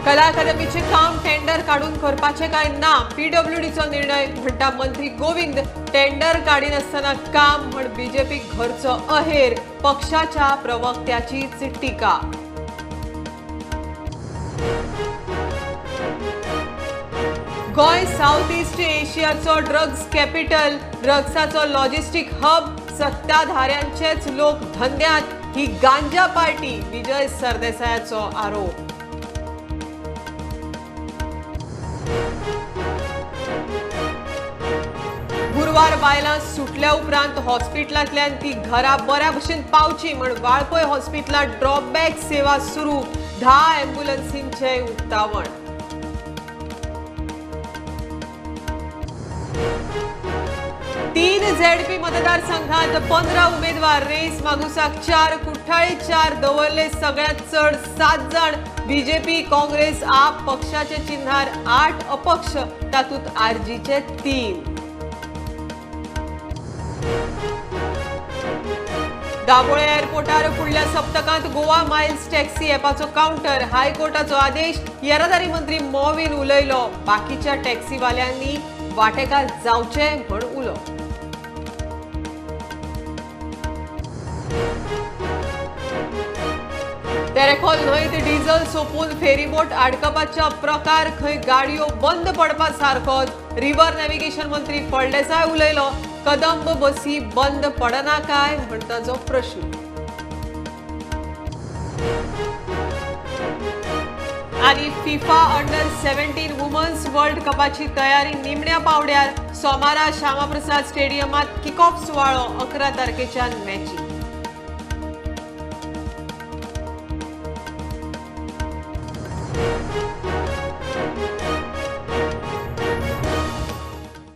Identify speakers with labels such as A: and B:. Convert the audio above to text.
A: कला अकादमीचे काम टेंडर काडून करपाचे काय ना, पीडब्ल्यूडीचो निर्णय म्हणटा मंत्री गोविंद। टेंडर काडिनासतना काम म्हण बीजेपी घरचो अहेर, पक्षाच्या प्रवक्त्याचीच टीका। गोंय साउथ ईस्ट एशियाचो ड्रग्स कॅपिटल, ड्रग्साचो लॉजिस्टिक हब, सत्ताधाऱ्यांचेच लोक धंद्यात, ही गांजा पार्टी, विजय सरदेसायाचो आरोप। गुरुवार बायलां सुटल्या उपरांत हॉस्पिटलांतल्यान ती घरा बऱ्या भशेन पावची म्हण वाळपय हॉस्पिटलांत ड्रॉपबॅक सेवा सुरू, 10 ॲम्ब्युलन्सींचें उक्तावण। तीन झेडपी मतदारसंघात 15 उमेदवार रेस, मागुसाक 4, कुठ्ठाळे 4, दवर्ले सगळ्यात चड 7 जण। बीजेपी, काँग्रेस, आप पक्षाचे चिन्हार 8 अपक्ष, तातूंत आरजीचे 3। दाबोळे एअरपोर्टार फुडल्या सप्तकांत गोवा मायल्स टॅक्सी ॲपाचो काउंटर, हायकोर्टाचो आदेश, येरादारी मंत्री मॉविन उलयलो, बाकीच्या टॅक्सीवाल्यांनी वाटेकार जावचे म्हण उलो। तेरेखोल न्हंयत डिझल सोंपून फेरीबोट आडकपाच्या प्रकार, खंय गाडयो बंद पडपा सारकोच, रिव्हर नॅव्हिगेशन मंत्री फळदेसाय उलयलो, कदंब बसी बंद पडना काय म्हण ताचो प्रश्न। आनी फिफा अंडर 17 वुमन्स वर्ल्ड कपाची तयारी निमण्या पावड्यार, सोमारा श्यामाप्रसाद स्टेडियमात किक ऑफ सुवाळो, 11 तारखेच्यान मॅची।